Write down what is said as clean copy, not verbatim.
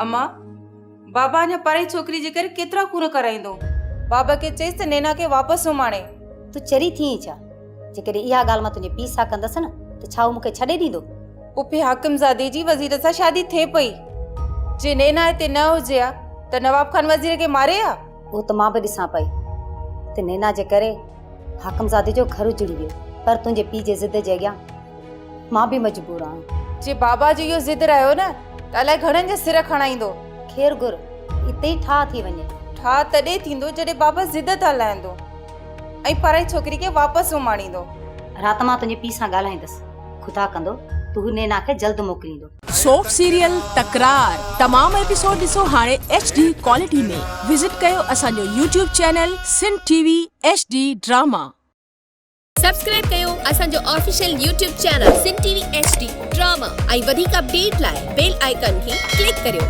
اما، بابا اڃا پرائي ڇوڪري جي ڪري ڪيترا خون ڪرائيندو. بابا کي چئيس ته نينا کي واپس اماڻي. تون چري ٿي آهين ڇا؟ جيڪڏهن اها ڳالهه مان تنهنجي پيء سان ڪندس نه ته ڇا هو مون کي ڇڏي ڏيندو؟ پڦي حاڪم زادي جي وزير سان شادي ٿئي پئي. جي نينا هتي نه هجي ها ته نواب خان وزير کي ماري ها. اهو ته مان به ڏسان پئي ته نينا جي ڪري حاڪم زادي جو گهر اجڙي ويو پر تنهنجي پيء جي ضد جي اڳيان مان به مجبور آهيان. جي بابا جو اهو ضد رهيو نه ته الائي گهڻن جا سر کڻائيندو. خير گهر اتي ئي ٺاهه ٿي وڃي. ٺاهه تڏهن ٿيندو جڏهن بابا ضد تان لهندو ۽ پرائي ڇوڪري کي واپس اماڻيندو. رات مان تنهنجي پيء سان ڳالهائيندس. خدا ڪندو ته هو نينا کي جلد موڪليندو. سوپ سيريل تڪرار تمام ايپيسوڊ ڏسو هاڻي ايڇ ڊي ڪوالٽي ۾ وزٽ ڪيو اسان جو YouTube channel Sindh T V H D drama. Subscribe ڪيو اسان جو official YouTube channel Sindh T V H D drama ۽ وڌيڪ اپڊيٽ لاء بيل آئيڪان کي ڪلڪ ڪريو.